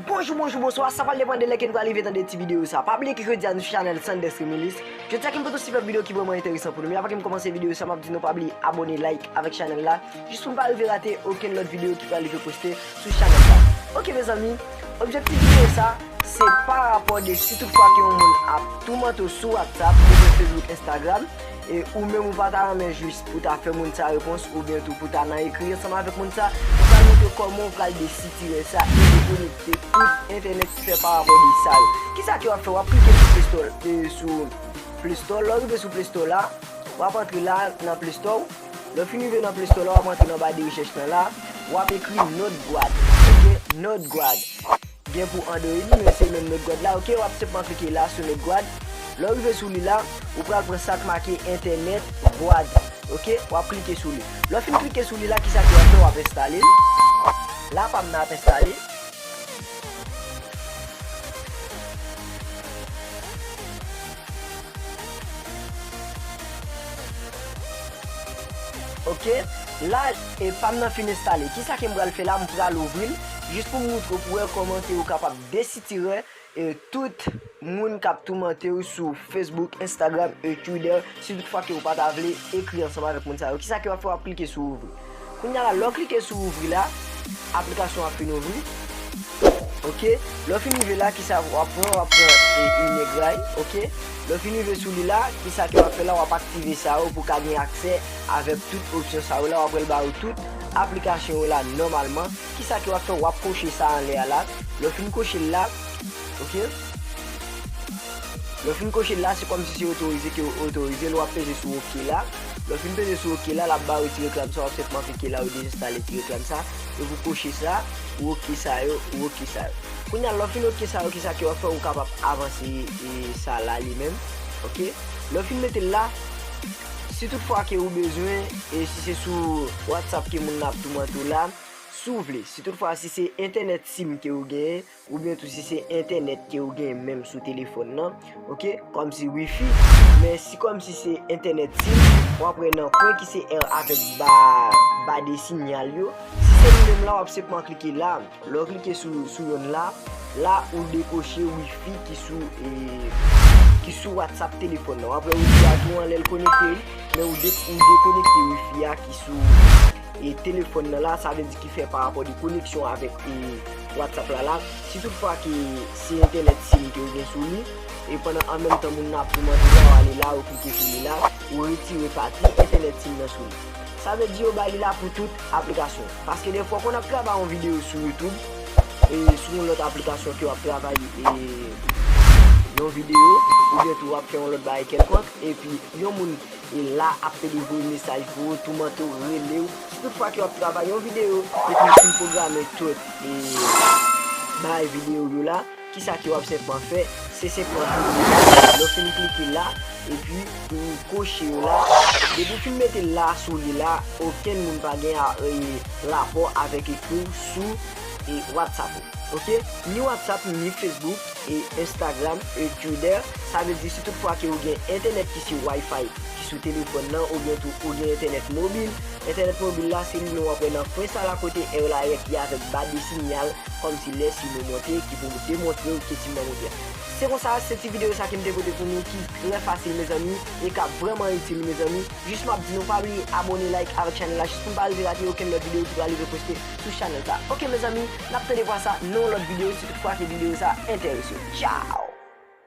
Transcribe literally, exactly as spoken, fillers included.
Bonjou, bonjou, bonswa, sa pral depann de lè ke nou pral rive tande ti videyo sa. Pa bliye ke jodi a nou sou chanèl Sanders Remilus. Jodi a ke m pote yon sipèb videyo ki vrèman enteresan pou nou. Men avan ke m kòmanse videyo sa, m ap di nou pa bliye abòne, like avèk chanèl la, jis pou n pa rive rate okenn lòt videyo ki pral rive poste sou chanèl sa. Ok mezanmi, objektif videyo sa, se pa rapò de si tout fwa ke yon moun ap toumante w sou WhatsApp, oubyen Facebook, Instagram, e ou menm ou pa ta renmen jis pou ta fè moun sa repons oubyen tou pou ta nan ekri ansanm avèk moun sa, m pral montre w kòman w pral desitire sa e dekonekte tout entènèt ki fè pa rapò de sa yo. Kisa ke w ap fè? W ap klike sou Play Store, e, sou Play Store. Lè w rive sou Play Store la, w ap antre la nan Play Store. Lè w fin rive nan Play Store la, w ap antre nan ba de rechèch lan la, w ap ekri Node Guard. Ok, Node Guard. Gen pou Android, men se menm Node Guard la. Ok, w ap senpman klike la sou Node Guard. Lè w rive sou li la, ou pral pran sa k make Internet Guard. Ok, w ap klike sou li. Lè w fin klike sou li la, kisa ke w ap fè? W ap enstale l. La, pa m nan ap enstale. Ok, la, e, pa m nan fin enstale. Kisa ke m pral fè la? M pral ouvri l, jis pou m montre w pou wè kòman ke ou kapab desitire, e, tout moun k ap toumante w sou Facebook, Instagram, e, Twitter, si tout fwa ke ou pa ta vle ekri ansanm avèk moun sa yo. Kisa ke w ap fè? W ap klike sou ouvri. Kounye a la, lè w klike sou ouvri la, aplikasyon an ap fin ouvri. Ok, lè w fin rive la, kisa w ap pran? W ap pran, e, Inegrai. Ok, lè w fin rive sou li la, kisa ke w ap fè la? W ap aktive sa yo pou w ka gen aksè avèk tout opsyon sa yo la. W ap wè l ba ou tout aplikasyon yo la nòmalman. Kisa ke w ap fè? W ap koche sa anlè a la. Lè w fin koche l la, ok, lè w fin koche l la, se kòmsi se otorize ke w otorize l. W ap peze sou ok la. Lè w fin peze sou ok la, l ap ba ou ti reklam sa, w ap senpman klike la, ou dezenstale ti reklam sa. Epi w koche sa, ou ok sa yo, ou ok sa yo. Kounye a, lè w fin ok sa yo, kisa ke w ap fè? Ou kapab avanse, e, sa la li menm. Ok, lè w fin mete l la, si tout fwa ke ou bezwen, e, si se sou WhatsApp ke moun nan ap toumante w la, si w vle, si tout fwa si se entènèt sim ke ou genyen, oubyen tou si se entènèt ke ou genyen menm sou telefòn nan, ok, kòmsi wifi, men si kòmsi se entènèt sim, w ap wè nan pwen ki se R avèk ba, ba de sinyal yo. Si se li menm la, w ap senpman klike la. Lè w klike sou, sou yonn la, la ou dekoche wifi ki sou, e, ki sou WhatsApp telefòn nan. W ap wè wifi a tou anlè l konekte wi, men ou de, ou dekonekte wifi a ki sou, e, telefòn nan la, sa vle di ki fè pa rapò de koneksyon avèk, e, WhatsApp la la. Si tout fwa ke se entènèt sim ke ou gen sou li, e pandan an menm tan moun nan ap toumante w la, w ale la, ou klike sou li la, ou retire pati entènèt sim nan sou li. Sa vle di yo ba li la pou tout aplikasyon. Paske defwa w konn ap travay yon videyo sou YouTube, e sou yon lòt aplikasyon ke w ap travay, e yon videyo, oubyen tou w ap fè yon lòt bagay kèlkonk, epi yon moun, e la ap pede voye mesaj pou ou, toumante w, rele w. Si tout fwa ke w ap travay yon videyo, epi w fin pwograme tout, e bagay videyo yo la, kisa ke w ap senpman fè? Se senpman klike la. Lè w fin klike la, epi ou koche yo la. Depi w fin mete la sou li la, okenn moun pa gen a, e, rapò avèk ekri w sou, e, WhatsApp ou. Ok? Ni WhatsApp, ni Facebook, e Instagram, e Twitter. Sa vle di si tout fwa ke ou gen entènèt ki se Wi-Fi, ki sou telefòn nan, oubyen tou ou gen entènèt mobil. Entènèt mobil la, se li menm w ap wè nan kwen sa la kote R la ki avèk ba de sinyal, kòmsi lè si nou monte, ki pou demontre w ke si nou monte. Se konsa, se ti videyo sa ke m te pote pou nou, ki trè fasil, mezanmi, e k ap vrèman itil, mezanmi. Jis m ap di nou pa bliye abòne, like avèk chanèl la, jis pou n pa rive rate okenn lòt videyo ki pral rive poste sou chanèl sa. Ok, mezanmi, n ap tande vwa sa nan yon lòt videyo, si tout fwa ke videyo sa enterese w. Tchaw!